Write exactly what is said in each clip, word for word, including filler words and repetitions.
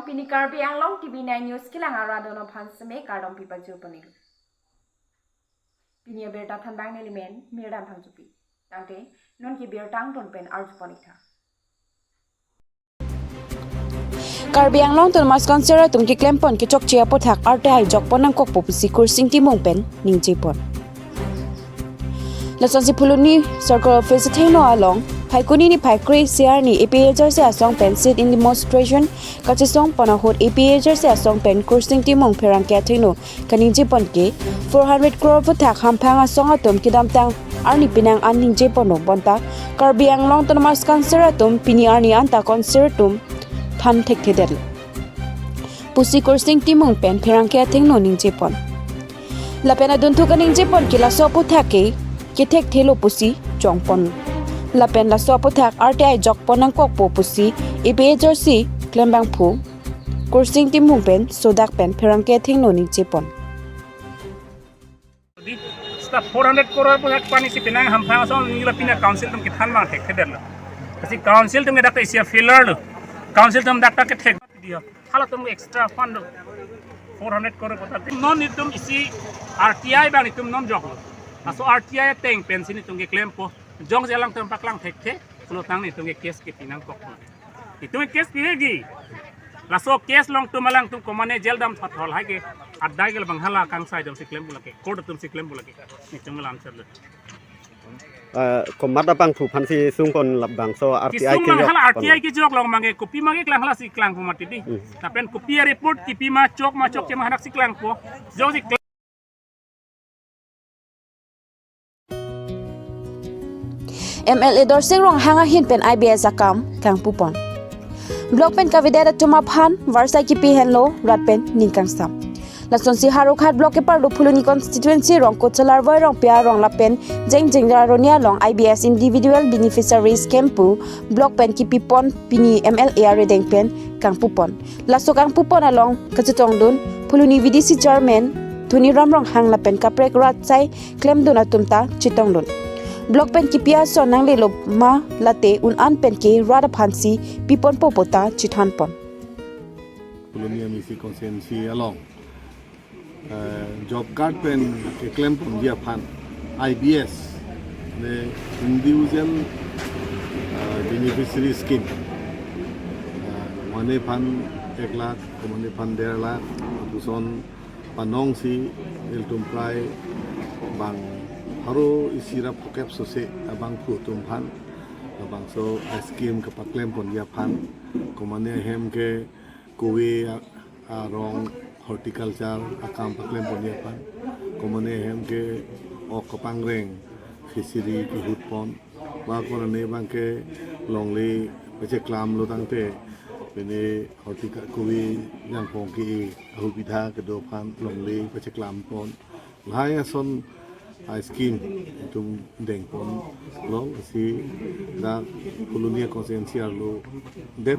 Pini Karbi Anglong T V nine News kelang arat atum aphan seme kardom pipajir ponlo. Pini abirta thanbang nelimen Mirdan Phangchopi. Tangte non ke birta angton pen arju pon-ik tha. Karbi Anglong Autonomous Council atum keklempon kechokche aputhak R T I jokpon nangkokpo pusi Kursing Timung pen ningjepon. Lasonsi Phuloni Circle Office athengno along Phaikuni niphai kre-isi arni A P H R C asong pen sit-in demonstration kachesong pon ahut A P H R C asong pen Kursing Timung pherangke athengno kaningjepon ke four hundred crore aputhak hamphang asong atum kedamtang arni penang an ningjeponlo bonta Karbi Anglong Autonomous Council atum pini arni anta council atum than thekthedetlo pusi Kursing Timung pen pherangke athengno ningjepon. Lapen adunthu kaningjepon ke laso aputhak ke kethekthelo pusi chongpon. Lapen laso aputhak R T I jokpon nangkokpo pusi A P H R C klembangphu Kursing Timung pen sodak pen pherangke athengno ningjepon. Di, seta four hundred crore aputhak pani si penang hamphang asong nila pina council atum kethan abang thekthedetlo. Kasi council atum ke dak isi failure lo. Council atum dak ta kethek dia. Halatum extra fund lo. Four hundred crore aputhak. Non itum isi R T I abang itum non joklo. Laso R T I ateng pensi itum keklempo. Jongsi alangtum paklang thekthe, pulo tangte itum ke case kepi nangkok. Itum case pi lagi. Laso case along itum alangtum komane jail dam thot hol hai ke. Adai ke labang hala kangsai atumsi klem pu lake. Court atumsi klem pu lake. Itum lam chalo. Eh, komat abangphu aphansi sungpon labangso R T I kesung mang kejok hala pon. R T I kejok along mang ke kopi ma keklang halasi klangpo mati di. Hmm. Lapen kopi a-report kipi ma chok ma chokche ma hanaksi klangpo. Jongsi klang M L A Dorsing Ronghang ahin pen I B S akam kangpupon. Block pen kavedet atum aphan varsai kipi henlo rat pen ning kangsam. Lasonsi Howraghat Block keparlo Phuloni constituency Rongkot Salarvoi Rongpi arong lapen Jengjeng Aroni along I B S Individual Beneficiary Scheme pu block pen kipipon pini M L A arideng pen kangpupon. Laso kangpupon along kachetongdun Phuloni V D C Chairman Toniram Ronghang lapen kaprek rat sai klemdun atum ta chetongdun. Block pen kipi ason nanglelo ma late un-an pen ke rat aphansi piponpo pu ta chethanpon. Phuloni M A C constituency along, eh, job card pen keklemponji aphan I B S, ne Individual, eh, Beneficiary Scheme, eh, mane aphan ek lakh, mane aphan der lakh, lapuson panongsi ilitum prai bang pharo isi ra phokep sose abangphu atum aphan labangso scheme kepaklemponji aphan, komane ahem ke kove a-, arong horticulture akam paklemponji aphan, komane ahem ke ok kapangreng fishery kehutpon, ba konane abang ke longle pacheklamlo tangte, pine horticulture kove jangphong ke ahubidha kedo aphan longle pacheklampon. Lahai ason a-scheme itum dengponlo, si dak Phuloni constituency arlo det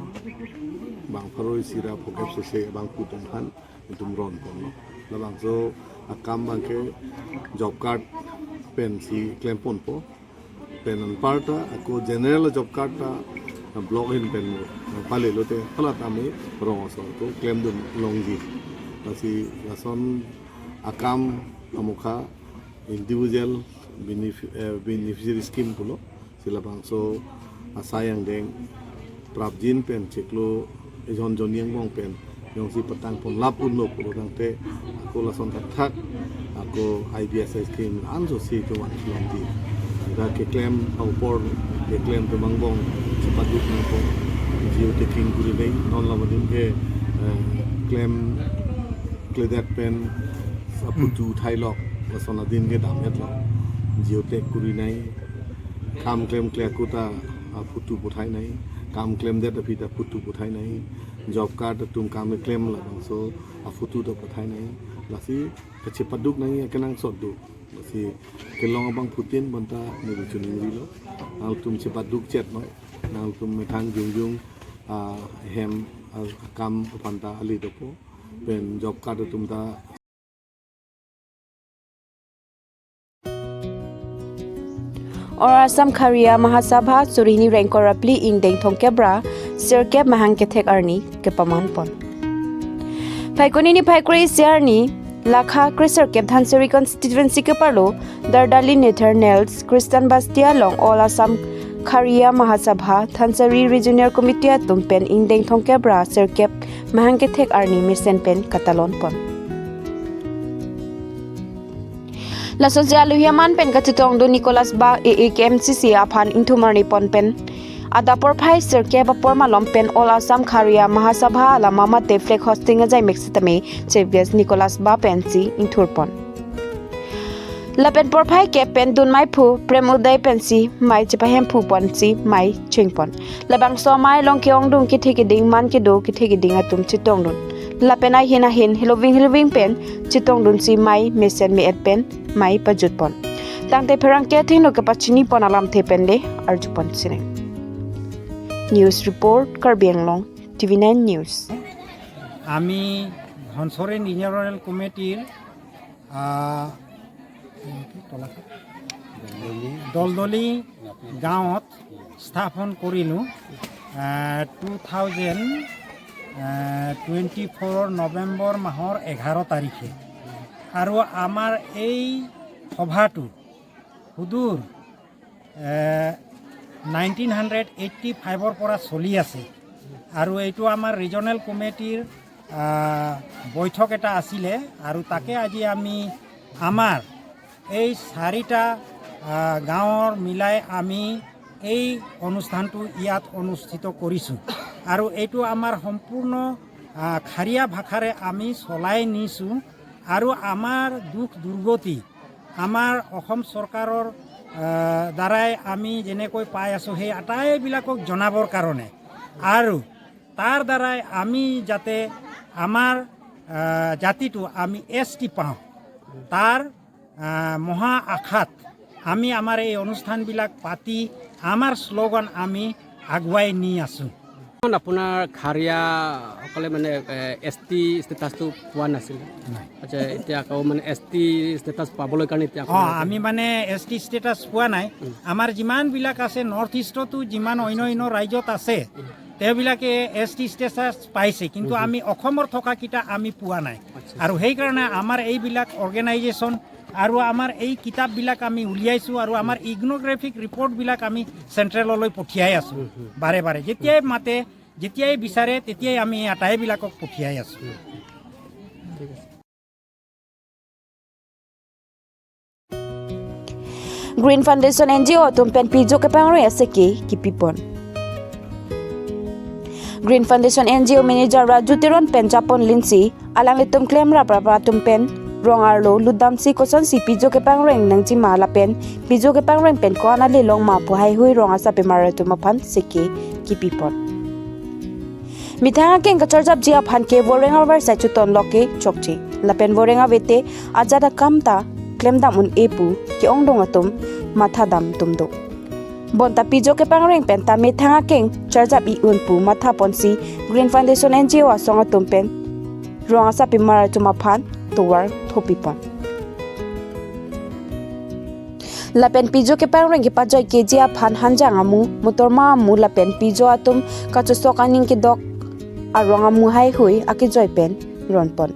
bang pharo isi ra phokep sose abangphu atum aphan itum ronponlo. Labangso akam abang ke job card pensi klemponpo. Pen anparta ako general job card ta block ahin pen palelote hala tame rong asor ako klemdun longji. Lasi lason akam amukha Individual Benef-, eh, Beneficiary Scheme pulo, si labangso asai angdeng prapjin pen chiklo ejon jonni angbong pen jongsi patangpon lap unlo pulo tangte ako lason thakthak ako I B S scheme anso si kevan longji. Dak keklem apor keklem atum angbong chepaduk nangpo, geo tagging kurinei, non laso adim ke, eh, klem kledet pen aphutu thailok, lason adim ke damhetlok. Geo tag kurinei, kam klemkle ako ta aphutu puthainei, kam klemdet aphi ta aphutu puthainei, job card atum kam keklem labangso aphutu ta puthainei. Lasi kachepaduk nangji akenangsot do. Lasi kelong abangphutin bonta neli chiningrilo. Nangtum chepaduk chet noi. Nangtum methang jongjong, ah, hem, ah, akam aphan ta ale dopo. Pen job card atum ta. Or Assam Kharia Mahasabha suri hini ingkoi ra phli ingdeng thomkep ra sirkep mahang kethek arni kepamanpon. Phaikuni niphai kre-isi arni, Lakha kre-sirkep Dhansiri constituency keparlo, Dardali Nether Nels Christian Basti along All Assam Khariya Mahasabha Dhansiri Regional Committee atum pen ingdeng thomkep ra sirkep mahang kethek arni mesen pen katalon pon. Lasonsi aluhi aman pen kachetongdun Nicholas Bah A A K M C C aphan ingthum arni pon pen adap porphai sirkep apor malom pen All Assam Khariya Mahasabha alama mate flag hoisting ajaimek sitame Chief Guest Nicholas Bah pensi ingthur pon. Lapen porphai kep pen dunmai phu Prem Uday pensi mei chepahemphu ponsi mei cheng pon. Labangso amei along ke-ongdung kethe keding man kedo kethe keding atum chetongdun. Lapen ahin ahin heloving heloving pen chetongdunsi mei mesen me-et pen mei pajut pon. Tangte pherangke athengno kepachini pon alamthe pen le arju pon sineng. News report, Karbi Anglong, T V nine News. আমি ধনশিৰি ৰিজনেল কমিটিৰ, আহ, দলদলি গাঁৱত স্থাপন কৰিলোঁ, two thousand twenty ফ'ৰৰ নৱেম্বৰ মাহৰ এঘাৰ তাৰিখে। আৰু আমাৰ এই সভাটো সুদূৰ নাইনটিন হাণ্ড্ৰেড এইটি ফাইভৰ পৰা চলি আছে। আৰু এইটো আমাৰ ৰিজনেল কমিটিৰ, আহ, বৈঠক এটা আছিলে। আৰু তাকে আজি আমি আমাৰ এই চাৰিটা, আহ, গাঁৱৰ মিলাই আমি এই অনুষ্ঠানটো ইয়াত অনুষ্ঠিত কৰিছোঁ। আৰু এইটো আমাৰ সম্পূৰ্ণ, আহ, খাৰিয়া ভাষাৰে আমি চলাই নিছোঁ। আৰু আমাৰ দুখ দুৰ্গতি, আমাৰ অসম চৰকাৰৰ, আহ, দ্বাৰাই আমি যেনেকৈ পাই আছোঁ, সেই আটাইবিলাকক জনাবৰ কাৰণে আৰু তাৰ দ্বাৰাই আমি যাতে আমাৰ, আহ, জাতিটো আমি এছ টি পাওঁ, তাৰ, আহ, মহা আশাত আমি আমাৰ এই অনুষ্ঠানবিলাক পাতি আমাৰ শ্লোগান আমি আগুৱাই নি আছোঁ। আপোনাৰ খাৰিয়াসকলে মানে এছ টি ষ্টেটাছটো পোৱা নাছিল। নাই। আচ্ছা, এতিয়া আকৌ মানে এছ টি ষ্টেটাছ পাবলৈ কাৰণে এতিয়া অ, আপোনালোকে আমি মানে এছ টি ষ্টেটাছ পোৱা নাই। উম। আমাৰ যিমানবিলাক আছে নৰ্থ ইষ্টতো যিমান অন্য অন্য ৰাজ্যত আছে, উম। তেওঁবিলাকে এছ টি ষ্টেটাছ পাইছে, কিন্তু উম, হুম। আমি অসমত থকাকেইটা আমি পোৱা নাই। আচ্ছা। আৰু সেইকাৰণে আমাৰ এইবিলাক অৰ্গেনাইজেশ্যন আৰু আমাৰ এই কিতাপবিলাক আমি উলিয়াইছোঁ আৰু আমাৰ ইথন'গ্ৰাফিক ৰিপৰ্টবিলাক আমি চেণ্ট্ৰেললৈ পঠিয়াই আছোঁ উম, হুম। বাৰে বাৰে। যেতিয়াই মাতে, যেতিয়াই বিচাৰে, তেতিয়াই আমি আটাইবিলাকক পঠিয়াই আছোঁ। Green Foundation N G O atum pen pijo kepangreng aseke kipi pon. Green Foundation N G O manager Raju Teron pen japon linsi, alanglitum klemrap rap atum pen rong arlo lutdamsi kosonsi pijo kepangreng nangjima lapen pijo kepangreng pen ko-an ale longma pu haihui rong asapimar atum aphan seke kipi pon. Methang akeng kacharjapji aphan ke voreng avar sai chuton loke chokche. Lapen voreng avete ajat akam ta klemdam un-e pu ke-ongdung atum matha dam tum do. Bonta pijo kepangreng pen ta methang akeng charjap-i un pu matha ponsi Green Foundation N G O asong atum pen rong asapimar atum aphan tovar thopi pon. Lapen pijo kepangreng kepajoi keji aphan hanjang amu, motorma amu lapen pijo atum kachosok aning kedok arong amu haihui akejoi pen ron pon.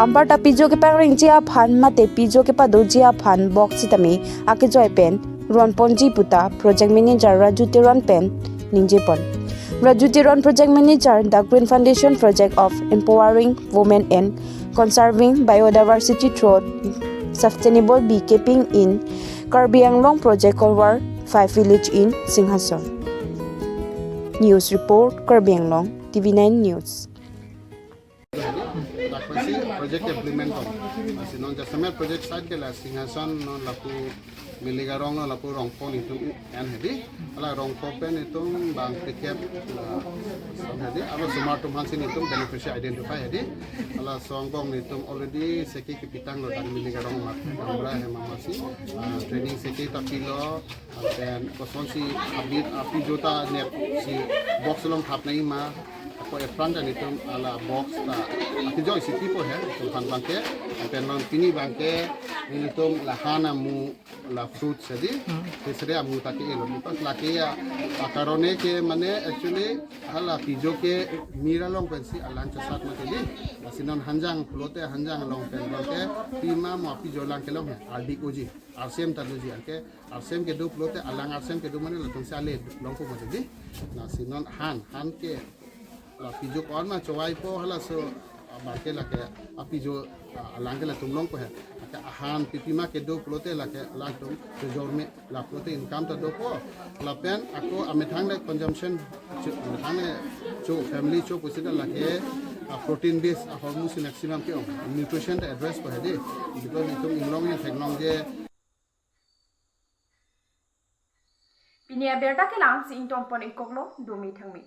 Anparta pijo kepangrengji aphan mate pijo kepadoji aphan bok sitame akejoi pen ron ponji puta Project Manager Raju Teron pen ningje pon. Raju Teron, Project Manager, The Green Foundation Project of Empowering Women and Conserving Biodiversity Through Sustainable Beekeeping in Karbi Anglong Project, Kolwar five Village in Singhason. News report, Karbi Anglong, T V nine News. Lapusi project implement ko. Lasi non jasemet project site ke la Singhason non lapu Miligarong non lapu Rongpo netum en hedi. Hala Rongpo pen netum bang ticket la song hedi. Hala osomar atum aphansi netum beneficiary identify hedi. Hala songbong netum already seke kepitanglo dan Miligarong mat Gamra hem amatsi, ah, training seke ta pilo. Then kosonsi habit apijo ta nepsi box along thap nangjima, Ko aphrang ta nelitum hala box ta apijo isi pipo he, nelitum aphan abangke, lapen non pini abangke nelitum la han amu, la fruit sadi, tesere amu ta ke-elo. Because lake a, a karone ke mane actually hala pijo ke mir along pensi alang chosat mati di. Lasi non hanjang pulote hanjang along pen abangke pima mo apijo alang kelong he, ardik oji, arsem ta doji, anke arsem kedo pulote alang arsem kedo mane latumsi ale longpo mati di. Lasi non han, han ke la pijo ko-an ma chowaipo halaso abangke lake apijo, ah, alang ke latum longpo he. Lake ahan pipima kedo pulote lake latum chojorme, la pulote income ta dopo. Lapen ako amethang le consumption cho, amethang le cho family cho pusi ta lake, ah, protein base ahormu si maximum ke-ong. Nutrition ta address po he di. Because itum inglong ne theklong je. Pini abirta ke la-ansi ingtonpon-ik koklo, dome thangme.